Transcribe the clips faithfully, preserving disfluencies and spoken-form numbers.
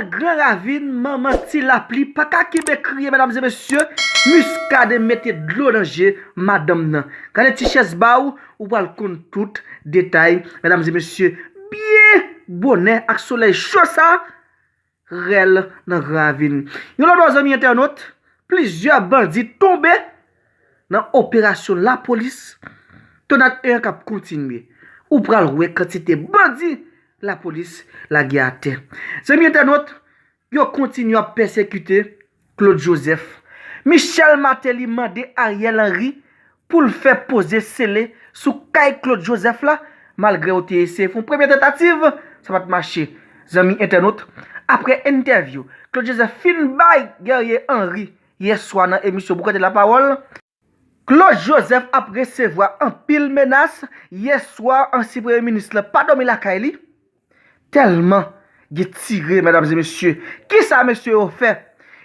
Gran Ravin, manman Ti Lapli pa ka kenbe kriye, medam e mesye. Muscadin mete dlo nan je madanm nan. Gade ti chèz ba w, ou pral konn tout detay, medam e mesye. Byen bonè ak solèy cho sa, rèl nan Gran Ravin. Yon lòt bò, zanmi entènot, plizyè bandi tonbe nan operasyon lapolis. Tonad e an k ap kontinye. Ou pral wè kantite bandi lapolis lage atè. Zanmi entènot, yo kontinye ap pèsekite Claude Joseph. Michel Martelly mande Ariel Henry pou l fè poze sele sou kay Claude Joseph la, malgre yo te eseye fè yon premye tantativ, sa pa t mache. Zanmi entènot, apre entèvyou Claude Joseph fin bay Guerrier Henry yè swa nan emisyon Boukante Lapawòl, Claude Joseph ap resevwa anpil menas. Yè swa, ansyen premye minis la pa dòmi lakay li, tèlman gen tire, medam e mesye. Kisa mesye yo fè?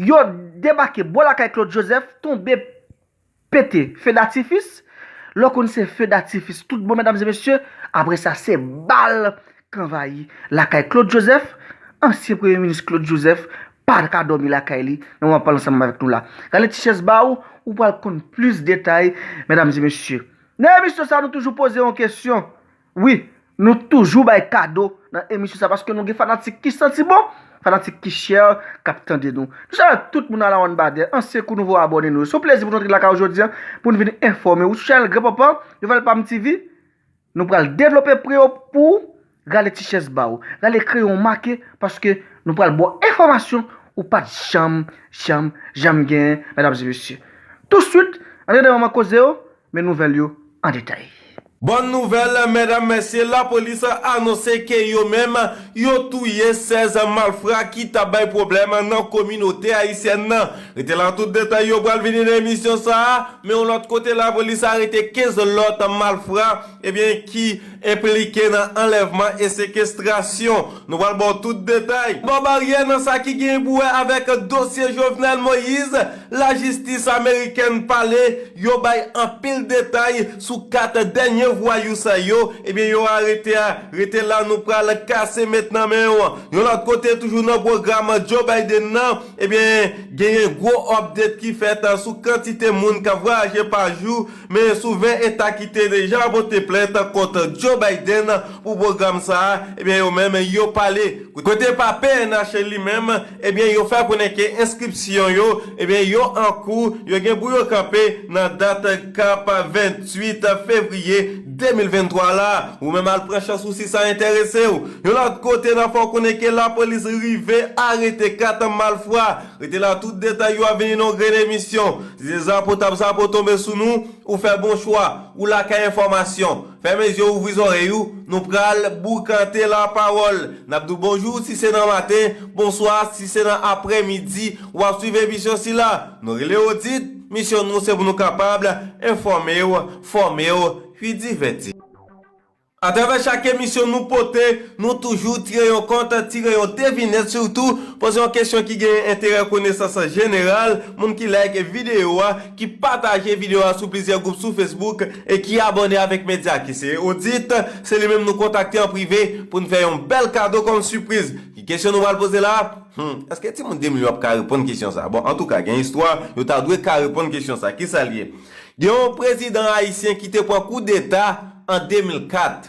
Yo debake bò lakay Claude Joseph, tonbe pete fe datifis. Lè w konn se fe datifis tout bon, medam e mesye, apre sa se bal k anvayi lakay Claude Joseph. Ansyen premye minis Claude Joseph pa ka dòmi lakay li nan moman w ap pale ansanm avèk nou la. Gade ti chèz ba w, ou pral konn plis detay, medam e mesye. Nan emisyon sa, nou toujou poze yon kesyon. Wi, nou toujou bay kado nan emisyon sa, paske nou gen fanatik ki santi bon, fanatik ki chè, k ap tande nou. Nou salye tout moun a la wannbadè, ansyen kou nouvo abòne nou yo. Se yon plezi pou nou antre lakay ou jodi a, pou nou vin enfòme ou sou chanèl Gran Papa, Nouvèl Pam T V. Nou pral devlope pre yo pou ou. Rale ti chèz ba w, rale kreyon make, paske nou pral ba w enfòmasyon ou pa t janm, janm, janm genyen, medam e mesye. Touswit, ann tande manman koze yo, men nouvèl yo an detay. Bòn nouvèl, medam, mesye, lapolis anonse ke yo menm, yo touye sèz malfra ki t ap bay pwoblèm nan kominote ayisyèn nan. Rete la, tout detay yo pral vini nan emisyon sa a, men yon lòt kote, lapolis arete kenz lòt malfra, ebyen, ki enplike nan anlèvman e sekestrasyon. Nou pral ba w tout detay. Bò baryè nan sa ki gen pou wè avèk dosye Jovenel Moïse, lajistis amerikèn pale, yo bay anpil detay sou kat dènye vwayou sa yo, ebyen, yo arete a. Rete la, nou pral kase met nan men w. Yon lòt kote, toujou nan pwogram Joe Biden nan, ebyen, genyen gwo update ki fèt sou kantite moun k ap vwayaje pa jou, men sou ven eta ki te deja pote plent kont Joe Biden pou pwogram sa a, ebyen, yo menm yo pale. Kote pa P N H li menm, ebyen, yo fè konnen ke enskripsyon yo, ebyen, yo an kou, yo gen pou yo kanpe nan dat k ap venntuit fevriye de mil venntwa la. Ou menm al pran chans ou si sa enterese w. Yon lòt kote, n ap fè w konnen ke lapolis rive arete kat malfra. Rete la, tout detay yo ap vini nan yon grenn emisyon. Si se zapo t ap zapo tonbe sou nou, ou fè bon chwa, ou lakay enfòmasyon. Fèmen je w, ouvri zòrèy ou, nou pral boukante lapawòl. N ap di w bonjou si se nan maten, bonswa si se nan aprèmidi w ap swiv emisyon sila. Nou rele Odit, misyon nou se pou nou kapab enfòme w, fòme w, epi divèti. Atravè chak emisyon nou pote, nou toujou tire yon kont, tire yon devinèt, sitou poze yon kesyon ki gen enterè, konesans jeneral. Moun ki like videyo a, ki pataje videyo a sou plizyè gwoup sou Facebook e ki abòne avèk medya ki se Odit, se li menm nou kontakte an prive pou n fè yon bèl kado kòm sipriz. Ki kesyon nou pral poze la? Hmm, èske timoun de mil yo ap ka reponn kesyon sa? Bon, antouka, gen istwa, yo ta dwe ka reponn kesyon sa. Kisa l ye? Gen yon prezidan ayisyen ki te pran koudeta an de mil kat.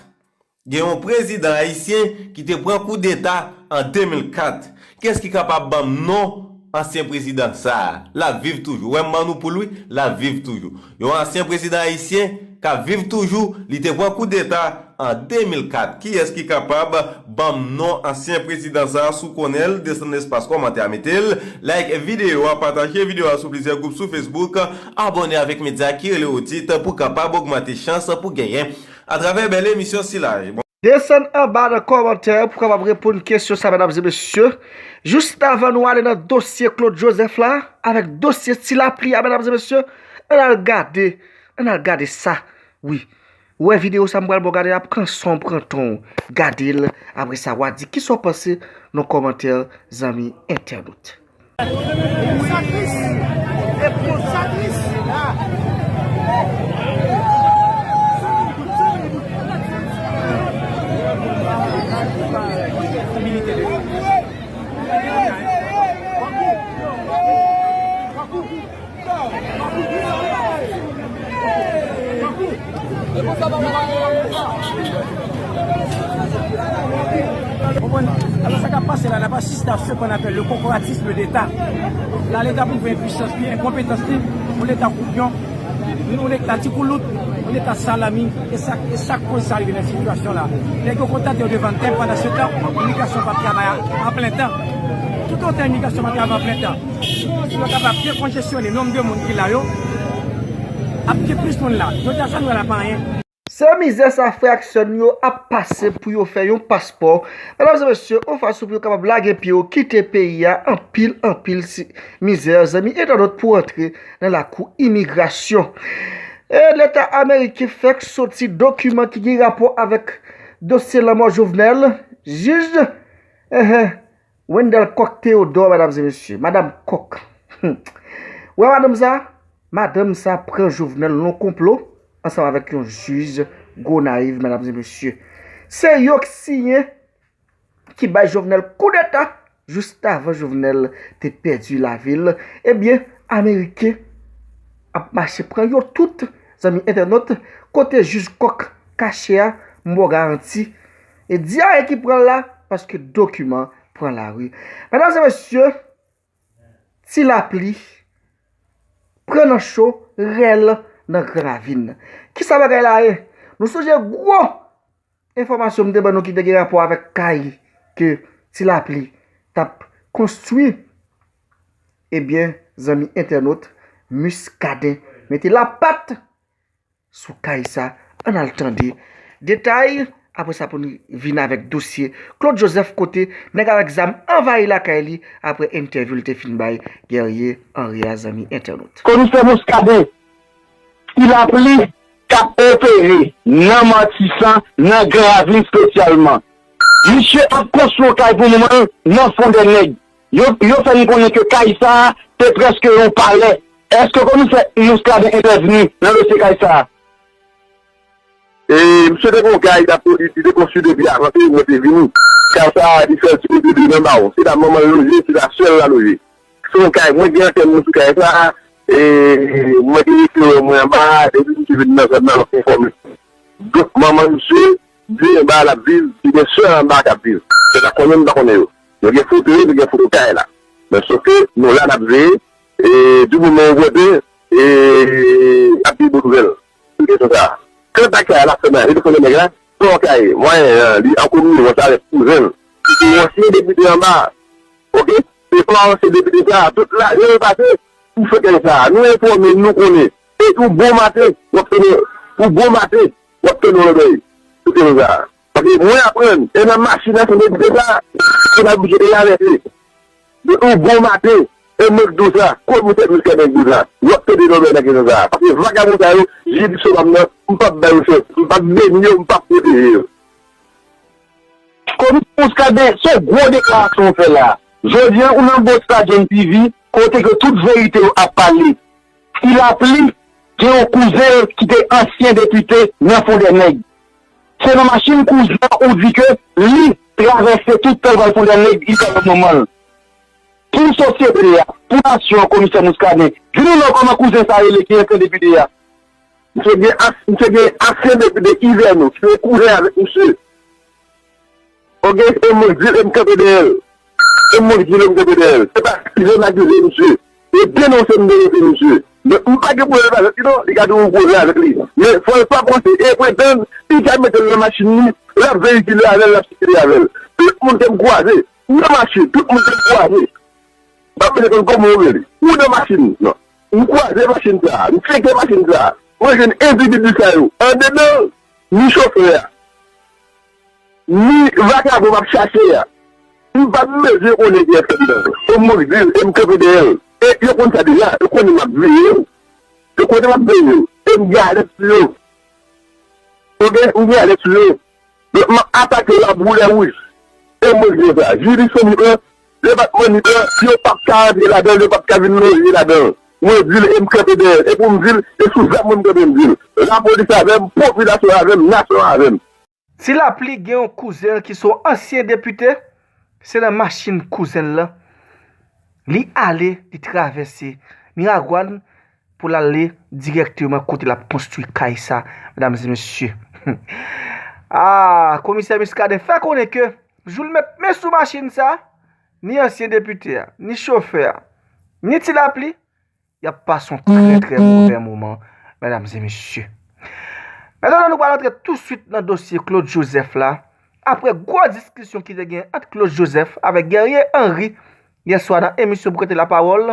Gen yon prezidan ayisyen ki te pran koudeta an de mil kat. Kiyès ki kapab ban m non ansyen prezidan sa a? L ap viv toujou. Ou wè m ban nou pou l wi, l ap viv toujou. Yon ansyen prezidan ayisyen k ap viv toujou, li te pran koudeta an de mil kat. Kiyès ki kapab ban m non ansyen prezidan sa a? Si w konnen l, desann nan espas kòmantè a, mete l. Like videyo a, pataje videyo a sou plizyè gwoup sou Facebook, abòne avèk medya ki rele Odit pou w kapab ogmante chans pou genyen atravè bèl emisyon sila. Bon. Desann anba nan kòmantè pou w kapab reponn kesyon sa, medam e mesye. Jis avan nou ale nan dosye Claude Joseph la, avèk dosye Ti Lapli a, medam e mesye, ann al gade, ann al gade sa. Wi. Ou wè videyo sa m pral ba w gade a, pran san w, pran tan w, gade l, apre sa w a di kisa w panse nan kòmantè, zanmi entènot. Sa tris. E pou sa tris. Konprann? Alò, sa k ap pase la, n ap asiste a ce qu'on appelle le corporatisme d'État. La, Leta pwouve enpwisans li, enkonpetans li, yon Leta koupyon, yon Leta ti koulout, yon Leta salami, e sa, e sa k koz sa rive nan sitiyasyon la. Nèg yo kontakte yo devan tèm, pandan se tan, imigrasyon p ap travay a, a plen tan. Toutotan imigrasyon pa travay a plen tan, si yo kapab dekonjesyone nonb de moun ki la yo, ap gen plis moun la. Jodi a, sa nou wè la pa anyen. Se mizè sa frè ak sè n yo ap pase pou yo fè yon paspò, medam e mesye, yon fason pou yo kapab lage pye yo kite peyi a. Anpil, anpil si, mizè, zanmi entènot, pou antre nan lakou imigrasyon. E Leta ameriken fèk soti dokiman ki gen rapò avèk dosye lanmò Jovenel. Jij, enhen, Wendell Coq Theodore, medam e mesye. Madanm Coq. Wè madanm sa? Madanm sa pran Jovenel nan yon konplo ansanm avèk yon jij Gonayiv, medam e mesye. Se yo k siyen, ki bay Jovenel koudeta, jis avan Jovenel te pèdi lavi l. Ebyen, Ameriken ap mache pran yo tout, zanmi entènot, kote jij Coq kache a, m ba w garanti. E dyaye ki pran l la, paske dokiman pran lari. Medam e mesye, Ti Lapli pran nan cho, rèl nan Gran Ravin. Kisa bagay la ye? Nou sonje gwo enfòmasyon m te ban nou ki te gen rapò avèk kay ke Ti Lapli t ap konstwi. Ebyen, zanmi entènot, Muscadin mete lapat sou kay sa. Ann al tande detay. Apre sa, pou n vin avèk dosye Claude Joseph, kote nèg avèk zam anvayi lakay li apre entèvyou l te fin bay Guerrier Henry a, zanmi entènot. Komisè Muscadin, Ti Lapli k ap opere nan Matisan, nan Gran Ravin espesyalman. Misye ap konstwi yon kay pou moman nan Fondènèg. Yo, yo fè n konnen ke kay sa a te prèske yon palè. Èske komisè Muscadin entèvni nan dosye kay sa a? E, misye te gen yon kay, li t ap, li, li te konstwi depi avan ke mwen te vini. Kay sa a, li fè l ti kote de nan ba w. Se la manman l loje, se la sè l la loje. Se yon kay, mwen gen antèn mwen sou kay sa a, e, mwen te rete wè mwen anba a, depi misye vin nan zòn nan, l ap enfòme. Donk, manman misye, di anba a l ap viv, li gen sè anba a k ap viv. Se ta konnen m pa konnen yo. Nou gen foto yo, nou gen foto kay la. Men sof ke nou la n ap veye, e, di moman ou pote, e, ap gen bon nouvèl sou kesyon sa a. Kanta kay la, sèlman, li te konnen nèg la, se yon kay mwayen an, li an kominyon sa avèk kouzen l, ki se yon ansyen depite anba a. Oke? Se pa ansyen depite sa a, tout lajan yo pase pou fè kay sa a. Nou enfòme, nou konnen. E pou bon maten, w ap tande, pou bon maten, w ap tande yon lòbèy sou kesyon sa a. Paske mwen aprann, e nan machin nan, se depite sa a, se pa oblije te travèse. Depi w bon maten, e mwen k di w sa, komisè Muscadin k di w sa, w ap tande lòbèy nan kesyon sa a. Paske vagabon sa yo, jiridiksyon pa m nan, m p ap ba yo chans, m p ap beni yo, m p ap pwoteje yo. Komisè Muscadin, se yon gwo deklarasyon w fè la. Jodi a, ou nan Bosta John T V, kote ke tout verite yo ap pale. Ti Lapli gen yon kouzen l ki te ansyen depite nan Fondènèg. Se nan machin kouzen an ou di ke li travèse tout tan l pral Fondènèg, li pral wè manman l. Pou sosyete a, pou nasyon an, komisè Muscadin, di nou non kòman kouzen sa rele ki ansyen depite a. Misye gen as-, misye gen ansyen depite Yvèno, ki se kouzen avèk misye. Oke, e mwen di l, e m kanpe dèyè l. E mwen di l, e m kanpe dèyè l. Se pa akize m akize misye. E denonse m denonse misye. Men m pa gen pwoblèm avèk li non, li ka di w koze avèk li. Men fò l pa panse e pretann li ka mete l nan machin li, l ap veyikile avè l, l ap sikile avè l. Tout moun ke m kwaze nan machin, tout moun ke m kwaze, m pa bezwen konn kòman w rele. Ou nan machin nan. M kwaze machin sa a, m tcheke machin sa a. Mwen jwenn endividi sa yo andedan, ni chofè a, ni vakabon m ap chache a. M pa bezwen konnen kiyès anndan yo. E m di l, e m kanpe dèyè l. E yo konn sa deja, yo konnen m ap veye yo. Yo konnen m ap veye yo. E m gen alèt sou yo. Oke, m gen alèt sou yo. Donk, m ap atake yo a boulè wouj. E mwen di yo sa, jiridiksyon nip lan, depatman nip lan, yo p ap ka antre ladan l, yo p ap ka vin loje ladan l. Mwen di l, e m kanpe dèyè l. E pou m di l, e sou zam mwen m kanpe m di l. Lapolis avè m, popilasyon avè m, nasyon avè m. Ti Lapli gen yon kouzen l ki se yon ansyen depite Se nan machin kouzen l lan li ale, li travèse Miragwàn pou l ale dirèkteman kote l ap konstwi kay sa, medam e mesye. Ah, komisè Muscadin fè konnen ke jou l met men sou machin sa, ni ansyen depite a, ni chofè a, ni Ti Lapli, y ap pase yon trè, trè movè moman, medam e mesye. Mentnan, nou pral antre touswit nan dosye Claude Joseph la. Apre gwo diskisyon ki te gen ant Claude Joseph avèk Guerrier Henry yè swa nan emisyon Pou Kote Lapawòl,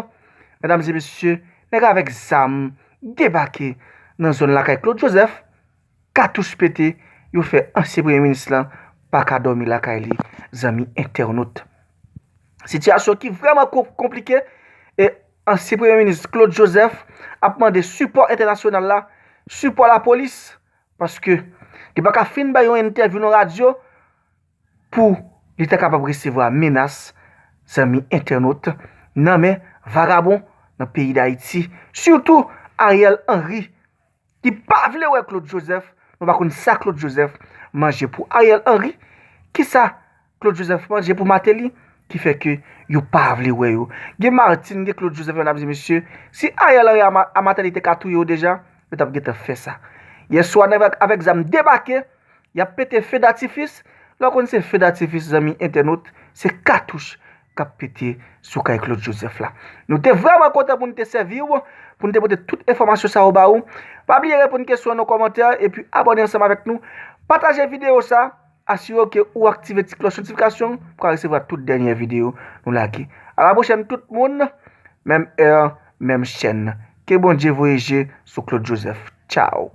medam e mesye, nèg avèk zam debake nan zòn lakay Claude Joseph, katouch pete, yo fè ansyen premye minis lan pa ka dòmi lakay li, zanmi entènot. Sitiyasyon ki vrèman ko-, konplike, e ansyen premye minis Claude Joseph ap mande sipò entènasyonal la, sipò lapolis, paske li pa ka fin bay yon entèvyou nan radyo pou li ta kapab resevwa menas, zanmi entènot, nan men vagabon nan peyi Dayiti, sitou Ariel Henry, ki pa vle wè Claude Joseph. Nou pa konn sa Claude Joseph manje pou Ariel Henry, kisa Claude Joseph manje pou Martelly, ki fè ke yo pa vle wè yo. Gen Martine, gen Claude Joseph, medam e mesye. Si Ariel Henry a Ma-, a Martelly te ka touye yo deja, yo t ap gentan fè sa. Yè swa, nèg avèk, avèk zam debake, y ap pete fe datifis. Lè w konn se fe datifis, zanmi entènot, se katouch k ap pete sou kay Claude Joseph la. Nou te vrèman kontan pou n te sèvi w, pou n te pote tout enfòmasyon sa yo ba ou. Pa bliye reponn kesyon nan kòmantè, epi abòne ansanm avèk nou. Pataje videyo sa, asire w ke ou aktive ti klòch notifikasyon pou w ka resevwa tout dènye videyo nou lage. A la pwochèn tout moun, menm è, menm chèn. Ke Bondye voye je sou Claude Joseph. Tchaw!